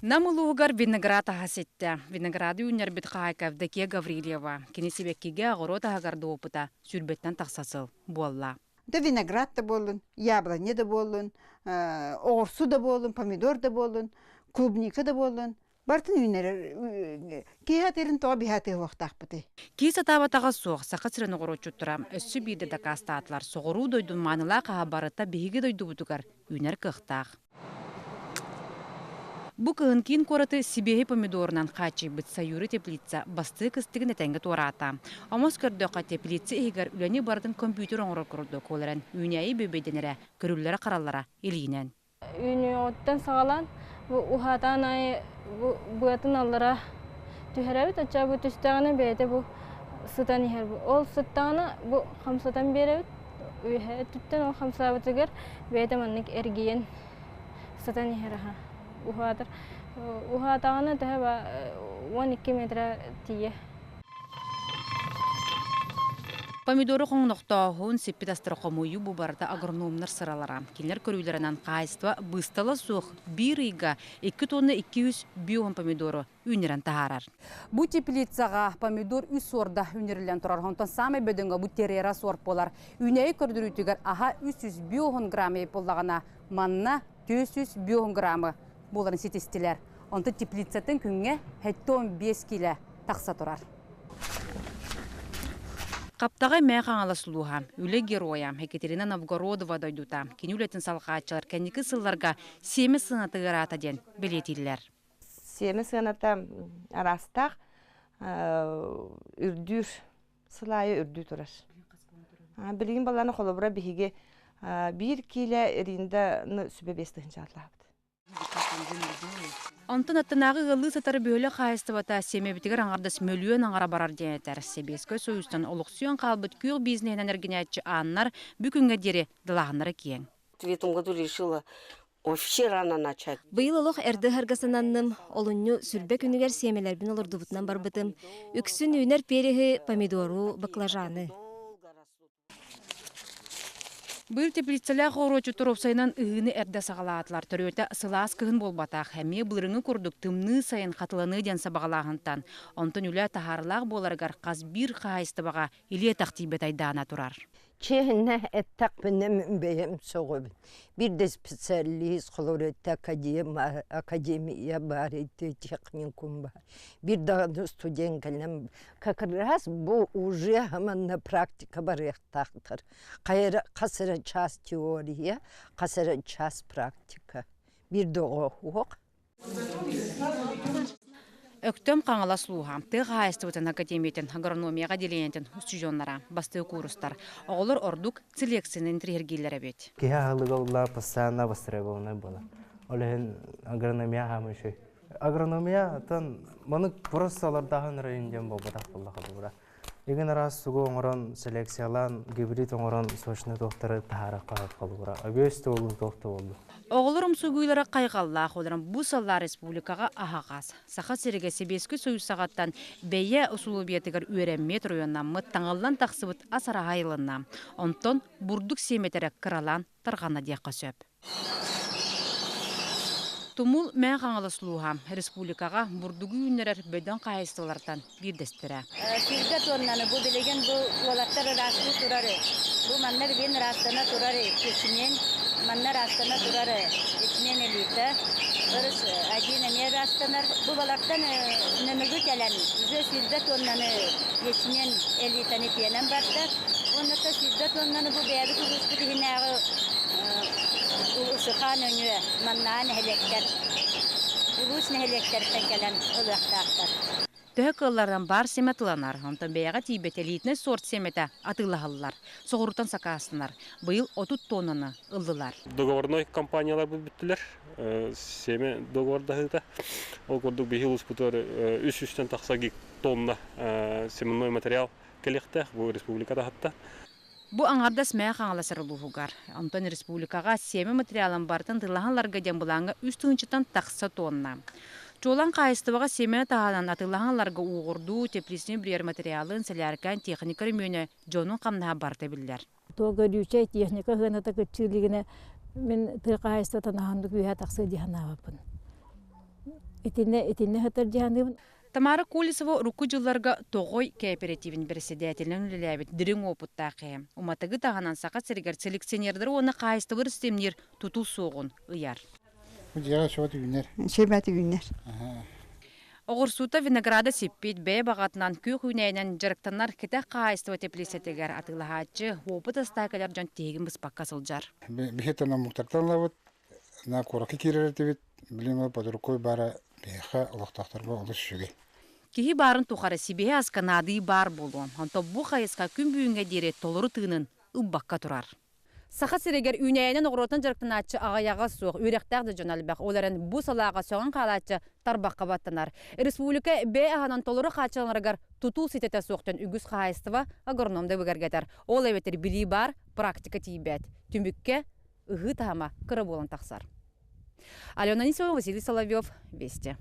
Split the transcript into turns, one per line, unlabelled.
Нам улууһугар виноград аһа ситтэ. Винограды үүннэрбит хаһаайка Евдокия Гаврильева. Кини сибэккигэ оҕуруот аһыгар да опыта 20-тэн тахса сыл буолла.
Да виноград да буоллун, яблоня да буоллун, оҕурсу да буоллун, помидор да буоллун, клубника да буоллун, барытын үүнэрэр киһи атыырын тоҕо биһи атыылыахтаахпытый?
Киһи сатаабатаҕа суох, Саха сирин оҕуруотчуттара өссө биирдэ дакаастаатылар. Соҕуруу дойдун маанылаах аһа барыта биһиги дойдубутугар үүнэр кыахтаах. Бу кыһын киин куораты сибиэһэй помидорунан хааччыйбыт Саюри теплица бастыы кыстыгын этэҥҥэ туораата. Омос көрдөххө, теплица иһигэр үлэни барытын компьютер оҥорор курдук, ол эрэн үүнээйи бүөбэйдэнэрэ, көрүллэрэ-хараллара илиинэн.
Үүнүөҕүттэн саҕалаан бу уһаатаан аайы бу быатын аллара түһэрэбит, оччо бу түстэҕинэ бэйэтэ бу сытан иһэр. Ол сыттаҕына бу хамсатан биэрэбит, үөһэ өттүттэн ол хамсаабытыгар бэйэтэ маннык эргийэн сытан иһэр аһа. Уһаатар уһаатаҕына төһө 12 метра тиийэ.
Помидору хоҥнохтооһун, сиппит астары хомуйуу бу барыта агрономнар сыралара. Кинилэр көрүүлэринэн хаһаайыстыба быыстала суох биир ыйга 2 тонна 200 биоһун помидору үүннэрэн таһаарар. Бу теплицаҕа помидор үс суорда үүннэриллэн турар. Онтон саамай бөдөҥө бу террера суорт буолар. Үүнээйи көрдөрүүтүгэр аһа 300 грамм буоллаҕына, манна 400 граммы буоларын ситистилэр. Онтон теплицатын күҥҥэ 75 килэ тахса турар. Хаптаҕай Мэҥэ Хаҥалас улууһа, үлэ геройа Екатерина Новгородова дойдута. Кини үлэтин салҕааччылар кэнники сылларга сиэмэ сыаната ыараата диэн бэлиэтииллэр.
Сиэмэ сыаната араастаах үрдүүр, сыл аайы үрдүү турар. Билигин баланы холобура биһиги биир киилэ ринданы сүбэ биэс тыһыынча атлаабыт.
Онтон аттынааҕы ыаллыы сытар бөһүөлэк хаһаайыстыбата сиэмэбитигэр аҥардас мөлүйүөн аҥара барар диэн этэр. Сэбиэскэй Сойуустан олохсуйан хаалбыт күөх бизнеһинэн эргинээччи ааннар бү күҥҥэ диэри далааһыннара киэҥ.
В этом году решила вообще рано начать.
Быйыл олох эрдэ ыһарга сананным, олунньу сүлбэ күнүгэр сиэмэлэрбин олордубутунан барбытым. Үксүн үүнэр переһи, помидору, баклажаны.
Быйыл теплицэлээх оҕуруотчуттар уопсайынан ыһыыны эрдэ саҕалаатылар. Төрүөтэ сылаас кыһын буолбатах, эмиэ былырыҥҥы курдук тымныы сайын хатыланыы диэн сабаҕалааһынтан. Онтон үлэ таһаарыылаах буоларыгар хас биир хаһаайыстыбаҕа илии-атах тиийбэт айдаана турар.
Чиэһинэ эттэхпинэ мин бэйэм сөҕөбүн. Биир да специалист холоруйта академия баар техникум баар. Биир даҕаны студент кэлэн как раз бу уже манна практика барыахтаахтар. Хас эрэ час теория, хас эрэ час практика. Биир да оҕо
Өктөм Хаҥалас улууһа тыа хаһаайыстыбатын академиятын агрономияҕа отделениетын устудьуоннара бастыы куурустар. Оҕолор ордук селекцияны интэриэһиргииллэр эбит.
Киһи аһылыга улла постоянно востребованный буолар. Ол иһин агрономия хаамыы үчүгэй. Агрономия оттон маны просто олордооһун район диэн буолбатах буоллаха бура. Игин араас сугу оҥорон, селекциялаан, гибрид оҥорон сочный туохтары таһаарахха холбура. Өбүөс туолун туохта буолду.
Оҕолор умсугуйлара хайҕаллаах олорон бу сыллар республикаҕа аһаҕас. Саха сиригэ Сэбиэскэй Союз саҕаттан бэйэ усулуобуйатыгар үөрэммит, оройуоннаммыт, таҥыллан тахсыбыт ас араһа айылынна. Онтон бурдук сиэмэтэрэ кыралаан тарҕанна диэххэ сөп. Тумул Мэҥэ Хаҥалас улууһа республикаҕа бурдугу үүннэрэр бөдөҥ хаһаайыстыбалартан биирдэстэрэ.
Сүүрбэ тоннаны бу билигин бу уолаттар ыраастыы турар. Бу манна билигин ыраастана турар ячмень, манна ыраастана турар ячмень элита. Ырыс один эмиэ ыраастанар. Бу балартан нөмүгү кэлэн уже сүүрбэ тоннаны ячмень элитаны тиэнэн барда. Уонна сүүрбэ тоннаны бу бэйэбит улууспут иһинээҕи Сыха нөҥүө маннаа нэһилиэктэр улуус нэһилиэктэриттэн кэлэн ылыахтаахтар.
Төһө кыалларынан баар сиэмэ тыланар, онтон бэйэҕэ тиийбэт элитнэй сорт сиэмэтэ атыылаһаллар, соҕурууттан сакаастанар. Быйыл 30 тоннаны ыллылар.
Договорной компаниялар бүттүлэр. Сиэмэ договордаһыыта. Ол курдук биһи улууспутугар 300-тэн тахса тонна семенной материал кэлиэхтээх бу республика таһытта.
Бу аҥардас Мэҥэ Хаҥалас эрэ улууһугар. Онтон республикаҕа сиэмэ материалын барытын тыллаһан диэн былааҥҥа үс тыһыынчаттан тахса тонна. Чуолаан хаһаайыстыбаҕа сиэмэни таһынан атыылаһан ыларга уоҕурдуу, тепличнэй бүрүйэр материалын, соляркаан техника өрөмүөнэ дьонун хамнаһа барыта биллэр.
Туох көрүүчэй техника сыаната кыччыы илигинэ мин тыа хаһаайыстыбатын аһаннык үөһэ тахсыа дии санаабаппын. Итиннэ итиннэ сытар дьаһаныыбын.
Тамара Колесова урукку дьылларга Тоҕой кооперативин бэрэссэдээтэлинэн үлэлээбит дириҥ уопуттаах киһи. Уматыгы таһынан Саха сиригэр селекционердары уонна хаһаайыстыбалары системниир тутул суоҕун ыйар.
Бу дьиэҕэ чуот үүнэр.
Чебэт үүнэр.
Оҕурсуута винограда сиппит, бэйэ баҕатынан күөх үүнээйинэн дьарыктанар кэтэх хаһаайыстыба теплицэтигэр атыылаһааччы, опыт астаах кэлэр дьон тиһигин быспакка сылдьар.
Биһи омуктартан ылабыт, на куоракка киирэр этибит, билим ол под рукой баара биһиэхэ олохтоохторго олус үчүгэй.
Киһи баарын тухары сибиһи аска наадыы баар буолуо. Онтон бу хайысха күн бүгүҥҥэ диэри толору тыынын ылбакка турар. Саха сиригэр үүнээйинэн оҕуруотунан дьарыктанааччы аҕыйаҕа суох, үөрэхтээх да дьон элбэх. Ол эрэн бу салааҕа сөҕөн хаалааччы тарбахха баттанар. Республика бэйэ аһынан толору хааччыланарыгар тутуу ситэтэ суохтан үгүс хаһаайыстыба агроном да бигэргэтэр. Ол эбэтэр билии баар, практика тиийбэт. Түмүккэ ыһыы таһыма кыра буолан тахсар. Алена Анисимова, Василий Соловьев, Вести.